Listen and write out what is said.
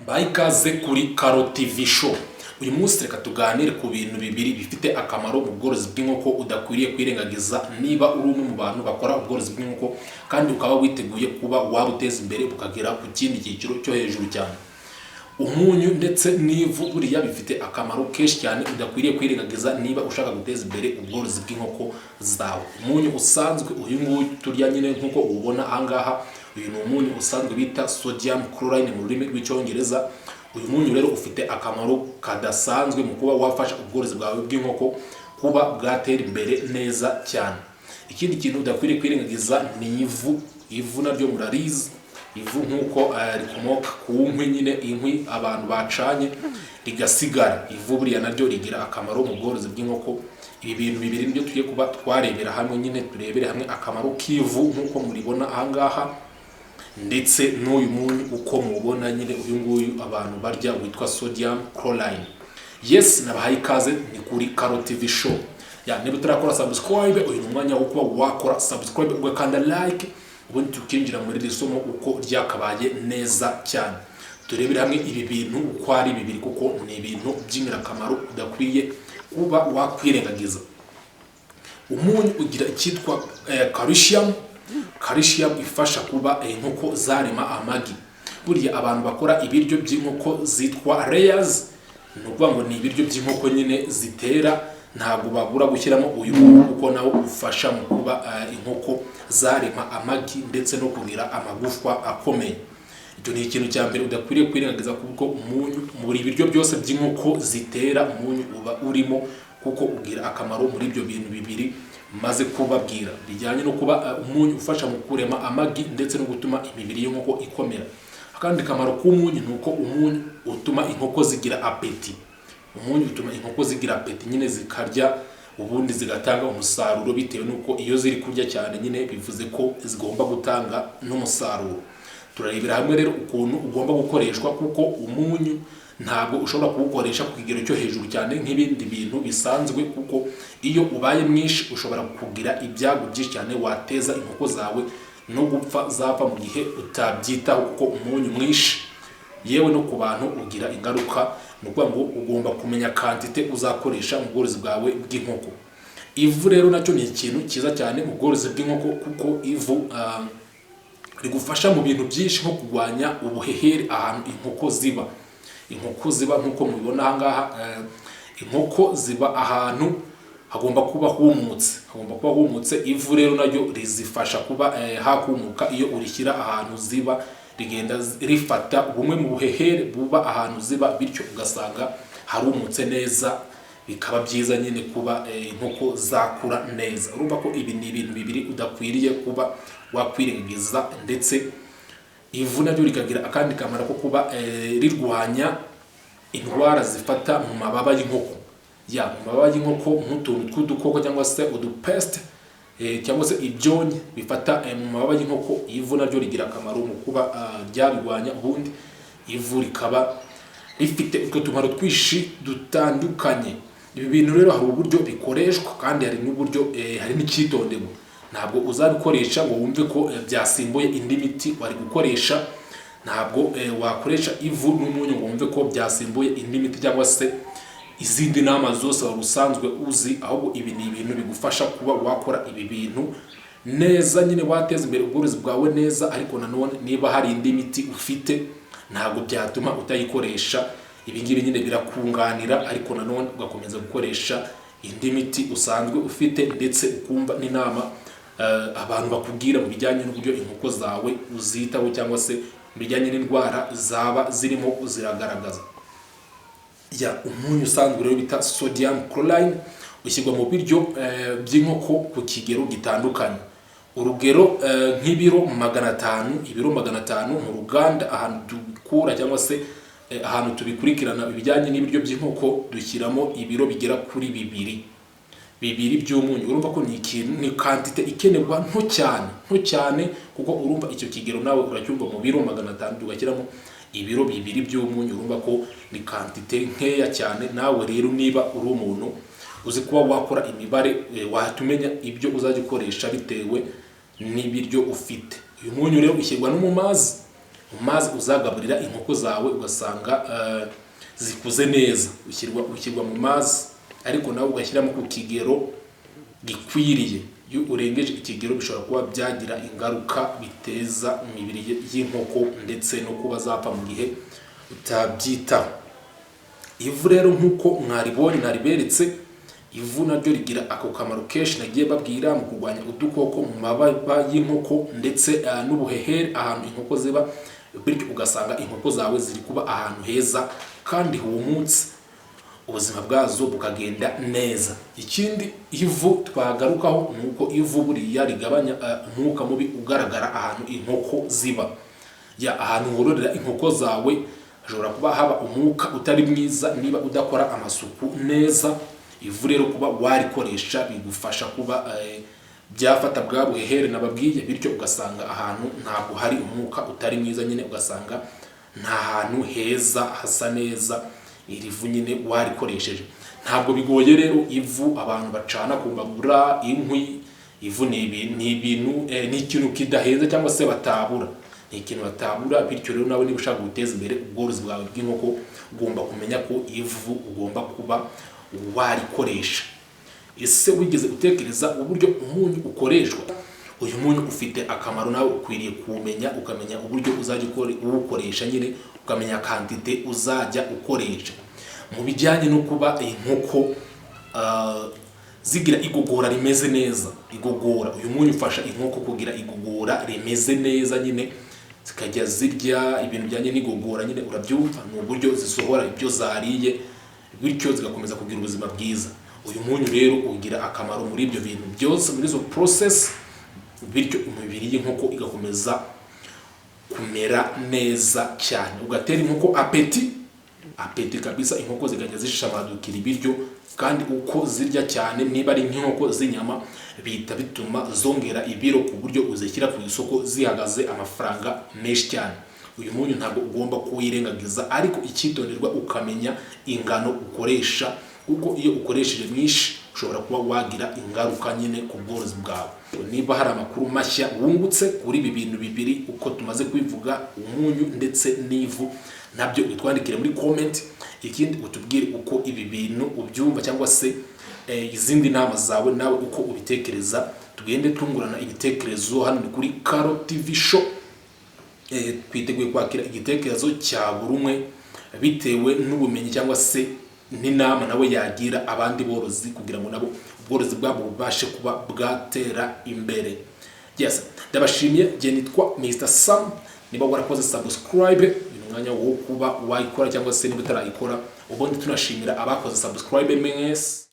Mbaye ikaze kuri Karo TV Show. Uyu munsi reka tuganire ku bintu bibiri bifite akamaro mu bworozi bw'inkoko udakwiriye kwirengagiza niba uri umwe mu bantu bakora ubworozi bw'inkoko kandi ukaba witeguye kuba wabuteza imbere bukagera ku kindi cyiciro cyo hejuru cyane. Umunyu ndetse n'ivu buriya bifite akamaro kenshi cyane udakwiriye kwirengagiza niba ushaka guteza imbere ubworozi bw'inkoko zawe. Umunyu usanzwe, uyu nguyu turya nyine nk'uko uwubona ahangaha, uyu ni umunyu usanzwe bita sodium chloride mu rurimi rw'Icyongereza. Uyu munyu rero ufite akamaro kadasanzwe mu kuba wafasha ubworozi bwawe bw'inkoko kuba bwatera imbere neza cyane. Ikindi kintu udakwiriye kwirengagiza ni ivu. Ivu naryo murarizi. Ivu nk'uko rikomoka ku nkwi nyine, inkwi abantu bacanye rigasigara. Ivu buriya naryo rigira akamaro mu bworozi bw'inkoko. Ibi bintu bibiri nibyo tugiye kuba twarebera hamwe nyine, turebere hamwe akamaro k'ivu nk'uko muribona ahangaha, ndetse n'uyu munyu uko mubona nyine, uyu nguyu abantu barya witwa sodium chloride. Yes, nabahaye ikaze, ni kuri Karo TV Show. Ya, niba utarakora subscribe, uyu ni umwanya wo kuba wakora subscribe, ugakanda like, ubundi tukinjira muri iri somo uko ryakabaye neza cyane. Turebere hamwe ibi bintu uko ari bibiri, kuko ni ibintu by'ingirakamaro udakwiye kuba wakwirengagiza. Umunyu ugira icyitwa calcium. Calcium ifasha kuba inkoko zarema amagi. Buriya abantu bakora ibiryo by'inkoko zitwa layers, ni ukuvuga ngo ni ibiryo by'inkoko nyine zitera, ntabwo babura gushyiramo uyu munyu, kuko nawo ufasha mu kuba inkoko zarema amagi ndetse no kugira amagufwa akomeye. Icyo ni ikintu cya mbere udakwiriye kwirengagiza, kuko umunyu muri ibiryo byose by'inkoko zitera, umunyu uba urimo, kuko ugira akamaro muri ibyo bintu bibiri maze kubabwira bijyanye no kuba umunyu ufasha mu kurema amagi ndetse no gutuma imibiri y'inkoko ikomera. Akandi kamaro k'umunyu ni uko umunyu utuma inkoko zigira appétit. Umunyu utuma inkoko zigira appétit nyine, zikarya ubundi zigatanga umusaruro, bitewe n'uko iyo ziri kurya cyane nyine bivuze ko zigomba gutanga n'umusaruro. Turarebera hamwe rero ukuntu ugomba gukoreshwa, kuko umunyu ntabwo ushobora kuwukoresha ku kigero cyo hejuru cyane nk'ibindi bintu bisanzwe, kuko iyo ubaye mwinshi ushobora kugira ibyago byinshi cyane wateza inkoko zawe, no gupfa zapfa mu gihe utabyitaho, kuko umunyu mwinshi yewe no ku bantu ugira ingaruka. Ni ukuvuga ngo ugomba kumenya quantité uzakoresha mu bworozi bwawe bw'inkoko. Ivu rero nacyo ni ikintu cyiza cyane mu bworozi bw'inkoko, kuko ivu rigufasha mu bintu byinshi nko kurwanya ubuhehere ahantu inkoko ziba. Inkoko ziba, nk'uko mubibona aha ngaha, inkoko ziba ahantu hagomba kuba humutse, hagomba kuba humutse. Ivu rero naryo rizifasha kuba hakumuka. Iyo urishyira ahantu ziba, rigenda rifata bumwe mu buhehere buba ahantu ziba, bityo ugasanga harumutse neza, bikaba byiza nyine kuba inkoko zakura neza. Urumva ko ibi ni ibintu bibiri udakwiriye kuba wakwirengagiza. Ndetse ivu naryo rikagira akandi kamaro ko kuba rirwanya indwara zifata mu mababa y'inkoko. Ya, mu mababa y'inkoko, nk'utuntu tw'udukoko cyangwa se udupeste cyangwa se ibyonnyi bifata mu mababa y'inkoko, ivu naryo rigira akamaro mu kuba ryabirwanya. Ubundi ivu rikaba rifite utwo tumaro twinshi dutandukanye. Ibi bintu rero hari uburyo bikoreshwa, kandi hari n'uburyo hari n'icyitonderwa. Ntabwo uzabikoresha ngo wumve ko byasimbuye indi miti wari gukoresha. Ntabwo wakoresha ivu n'umunyu ngo wumve ko byasimbuye indi miti cyangwa se izindi nama zose wari usanzwe uzi. Ahubwo ibi ni ibintu bigufasha kuba wakora ibi bintu neza nyine, wateza imbere ubworozi bwawe neza. Ariko nanone niba hari indi miti ufite, ntabwo byatuma utayikoresha. Ibi ngibi nyine birakunganira, ariko nanone ugakomeza gukoresha indi miti usanzwe ufite, ndetse ukumva n'inama abantu bakubwira mu bijyanye n'uburyo inkoko zawe uzitaho cyangwa se mu bijyanye n'indwara zaba zirimo ziragaragaza. Ya, umunyu usanzwe rero bita sodium chloride ushyirwa mu biryo by'inkoko ku kigero gitandukanye. Urugero, nk'ibiro 500, ibiro 500 mu ruganda ahantu tubikura cyangwa se ahantu tubikurikirana ibijyanye n'ibiryo by'inkoko, dushyiramo ibiro bigera kuri bibiri, bibiri by'umunyu. Urumva ko ni ikintu, ni quantité ikenerwa nto cyane, nto cyane, kuko urumva icyo kigero nawe uracyumva. Mu biro 500 tugashyiramo ibiro 2 by'umunyu, urumva ko ni quantité nkeya cyane. Nawe rero niba uri umuntu uzi kuba wakora imibare, wahita umenya ibyo uzajya ukoresha bitewe n'ibiryo ufite. Uyu munyu rero ushyirwa no mu mazi. Mu mazi uzagaburira inkoko zawe, ugasanga zikuze neza. Ushyirwa mu mazi, ariko nawe ugashyiramo ku kigero gikwiriye. Iyo urengeje ikigero, bishobora kuba byagira ingaruka biteza mu mibiri y'inkoko, ndetse no kuba zapfa mu gihe utabyitaho. Ivu rero, nk'uko mwaribonye, nariberetse, ivu naryo rigira ako kamaro kenshi nagiye babwira mu kurwanya udukoko mu mababa y'inkoko, ndetse n'ubuhehere ahantu inkoko ziba, bityo ugasanga inkoko zawe ziri kuba ahantu heza kandi humutse, ubuzima bwazo bukagenda neza. Ikindi ivu twagarukaho ni uko ivu buriya rigabanya umwuka mubi ugaragara ahantu inkoko ziba. Ya, ahantu wororera inkoko zawe hashobora kuba haba umwuka utari mwiza niba udakora amasuku neza. Ivu rero kuba warikoresha bigufasha kuba byafata bwa buhehere nababwiye, bityo ugasanga ahantu ntabwo hari umwuka utari mwiza nyine, ugasanga nta hantu heza hasa neza iri vu nyine warikoresheje. Ntabwo bigoye rero. Ivu abantu bacana ku mbabura, inkwi, ivu ni ibintu ni ikintu kidahenze cyangwa se batabura, ni ikintu batabura. Bityo rero nawe niba ushaka guteza imbere ubworozi bwawe bw'inkoko, ugomba kumenya ko ivu ugomba kuba warikoresha. Ese wigeze utekereza uburyo umunyu ukoreshwa? Uyu munyu ufite akamaro, nawe ukwiriye kuwumenya, ukamenya uburyo uzajya uwukoresha nyine, ukamenya quantité uzajya ukoresha mu bijyanye no kuba inkoko zigira igogora rimeze neza. Igogora, uyu munyu ufasha inkoko kugira igogora rimeze neza nyine, zikajya zirya ibintu bijyanye n'igogora nyine, urabyumva, ni uburyo zisohora ibyo zariye, bityo zigakomeza kugira ubuzima bwiza. Uyu munyu rero ugira akamaro muri ibyo bintu byose, muri izo process, bityo imibiri y'inkoko igakomeza kumera neza cyane, ugatera inkoko appétit, appétit kabisa, inkoko zikajya zishamadukira ibiryo. Kandi uko zirya cyane, niba ari nk'inkoko z'inyama, bihita bituma zongera ibiro, ku buryo uzishyira ku isoko zihagaze amafaranga menshi cyane. Uyu munyu ntabwo ugomba kuwirengagiza, ariko icyitonderwa ukamenya ingano ukoresha, kuko iyo ukoresheje mwinshi ushobora kuba wagira ingaruka nyine ku bworozi bwawe. Niba hari amakuru mashya wungutse kuri ibi bintu bibiri uko tumaze kubivuga, umunyu ndetse n'ivu, nabyo utwandikire muri comment. Ikindi, utubwire uko ibi bintu ubyumva, cyangwa se izindi nama zawe nawe uko ubitekereza, tugende twungurana ibitekerezo. Hano ni kuri Karo TV Show. Twiteguye kwakira igitekerezo cya buri umwe bitewe n'ubumenyi cyangwa se n'inama nawe yagira abandi borozi, kugira ngo nabo ubworozi bwabo bubashe kuba bwatera imbere. Yes, ndabashimiye. Jye nitwa Mr Sam. Niba warakoze subscribe, ni umwanya wo kuba wayikora, cyangwa se niba utarayikora. Ubundi tunashimira abakoze subscribe mwese.